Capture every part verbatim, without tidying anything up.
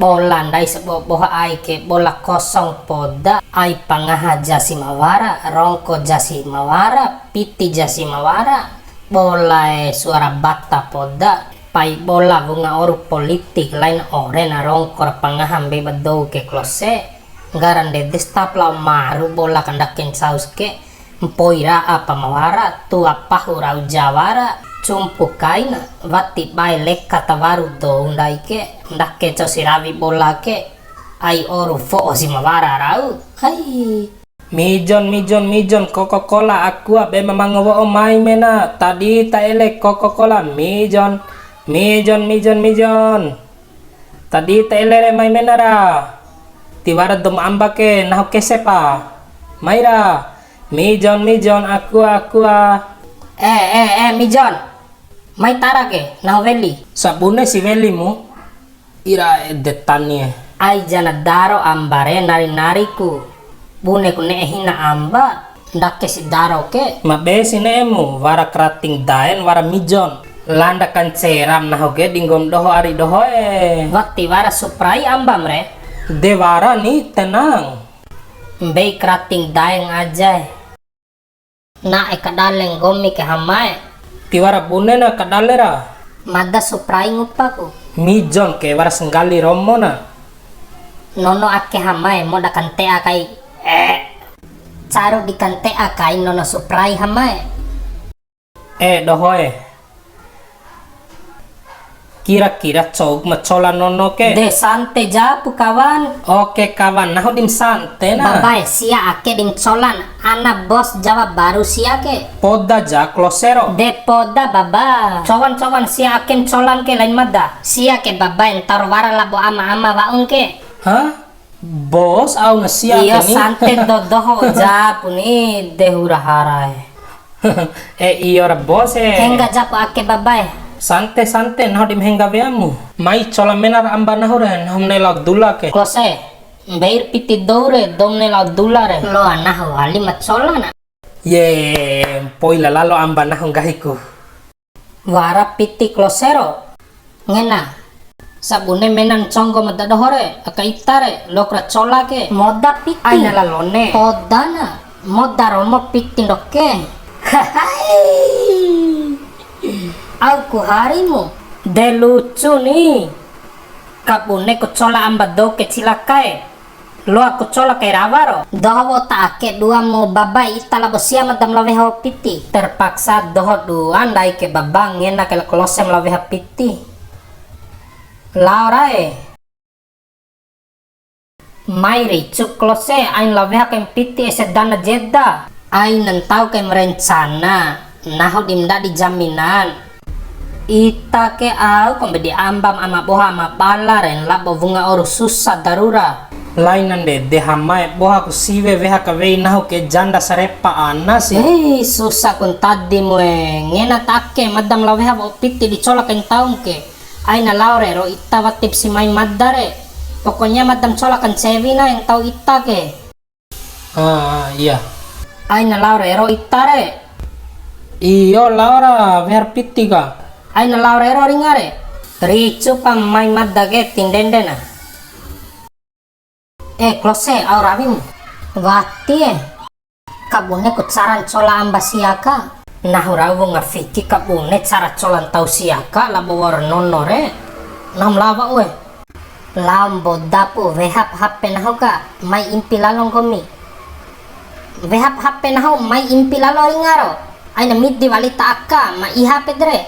Bola ndai saboboha ai ke, bola kosong poda, ai pangaha jasi mawara, rongko jasi mawara, piti jasi mawara, bola e suara bata poda, pai bola wunga oru politik, lain ore na rongko ra pangaha mbei ba dou ke klose. Nggara ndede stap lao maru bola ka ndake ncau ke, mpoi ra apa mawara, tua pahu rau jawara, cumpu kaina, wati bae leka tawaru dou ndai ke, ndake cau si rawi bola ke, ai oru fo'o si mawara rau. Hai. Mijon, mijon, mijon, Coca-Cola, Aqua, be ma mango wo'o mai mena, tadi ta ele Coca-Cola, mijon, mijon, mijon, mijon. Tadi ta ele re mai mena ra. Tiwara dou ma amba ke nahu kese pa. Mai ra. Mijon, mijon, Aqua, Aqua. Eh, eh, eh, mijon. Mai tara ke, nahu weli. Sabune si weli mu. Ira ede tani e. Ai jana daro amba re nari-nari ku. Bune ku ne'e hina amba. Ndake si daro ke. Ma be si ne'emu, wara karating daen, wara mijon. Landa kanceram nahu ke di nggom doho ari doho e. Wati wara suprai ambam re. De wara ni, tenang. Mbei karating daeng aja e. Na'e kadale nggomi ke hamae. Tiwara bune na kadale ra. Mada suprai ngupa ku. Mijon ke wara senggali romo na. Nono ake hamae, moda kante'a kai. Eh. Caru di kante'a kai nono suprai hamae. Eh, dohoe. Kira-kira cou ma cola nono ke? De sante japu kawan. Oke kawan, nahu dim sante na. Babae, sia ake dim colan, ana bos Jawa Baru sia ke. Poda ja klosero. De poda baba. Cowan-cowan sia ake colan ke lain mada. Sia ke babae, ntar wara labo ama-ama wa'un ke. Hah? Bos, au na sia ke ni. Iyo, sante do doho japu ni, de hura hara e. Eh, iyo ra bos e. Hengga japu ake babae. Sante, sante, nahu dim hengga weamu. Mai cola mena ra amba nahu re, nahu mene lao dula ke. Klose, mbeir piti dou re, dou mene lao dula re. Loa nahu wali ma cola na. Ye, mpoi lalalo amba nahu nggahiku. Wara piti klosero. Ngena. Sabune menan conggo mada doho re, aka ita re, lok ra cola ke. Moda piti. Aina lalone. Podana. Moda romo piti ndoke. Hahai. Au ku harimu. De lucu ni. Kabune ku cola amba dou ke cilaka e. Loa ku cola kai rawa ro. Doho wa'u ta ake dua mu babae ita labo sia mada ma lao weha piti. Terpaksa doho dua ndai ke baba ngena kai la klose ma lao weha piti. Lao rae. Mai ricu klose ain lao weha kai piti ese dana jeda. Aina ntau kai ma rencana, nahu dim ndadi jaminan. Ita ke au kombi di amba ma ama boha ama bala re labo wunga oru susa darura. Laina ndede hamae boha ku siwe weha kawei nahu ke janda sarepa ana si. Hei, susa ku ntadi mu e. Ngena ta ake mada ma lao weha wa'u piti di cola kai ntaun ke. Aina lao re ro ita watip si mai mada re. Pokoknya mada ma cola kancewi na yang tau ita ke. Ah, iya. Aina lao re ro ita re. Iyo, lao ra wehar piti ka. Aina lao re ro ringa re. Ricu pa mai mada ke tindende na. Eh, klose, au rawimu. Wati e. Kabune ku cara ncola amba sia ka. Nahu rau wunga fiki kabune cara cola ntau sia ka, labo wa'ur nono re. Nahu ma lao wa'u e. Lao mboda pu wehap H P nahu ka, mai impi lalo nggomi. Wehap H P nahu, mai impi lalo ringa ro. Aina midi wali ta aka, ma iha pede re.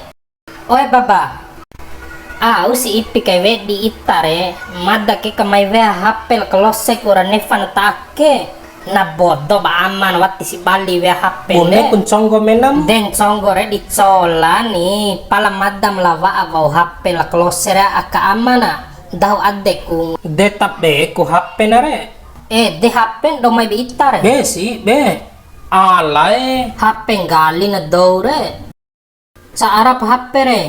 Oe baba. Au si ipi kai wedi ita re, mada ke ka mai weha H P la klose ku ra nefa na ta ake. Na bodo ba aman wati si bali wea H P. Bune de. Ku nconggo menam. De nconggo re di cola ni, pala mada ma lao wa'a wa'u H P la klose re aka amana. Dahu adeku. De tabe ku H P na re. Eh, de H P do mai be ita re. Be si, be. Alae. H P nggali na dou re. Ca arap H P re,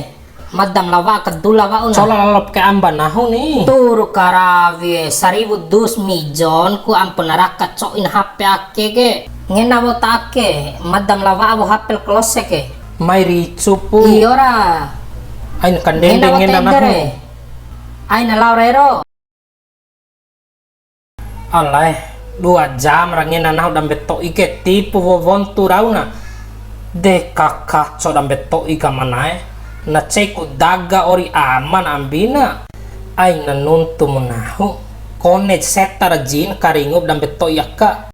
mada ma lao wa'a kadula wa'una. Cola lalop ke amba nahu ni. Turu karawi e, saribu dus mijon ku ampo na raka co'in H P ake ke. Ngena wa'u ta ake, mada ma lao wa'a wa'u H P la klose ke. Mai ricu pu. Iyo ra. Ain kandende ngena nahu. Aina lao rero. Alae, dua jam ra ngena nahu dambe to'i ke, tipu wowontu rauna. De kakaco dambe to'i ka manae, na ceiku daga ori aman ambina. Aina nuntumu nahu, kone seta ra jin karingup dambe to'i aka.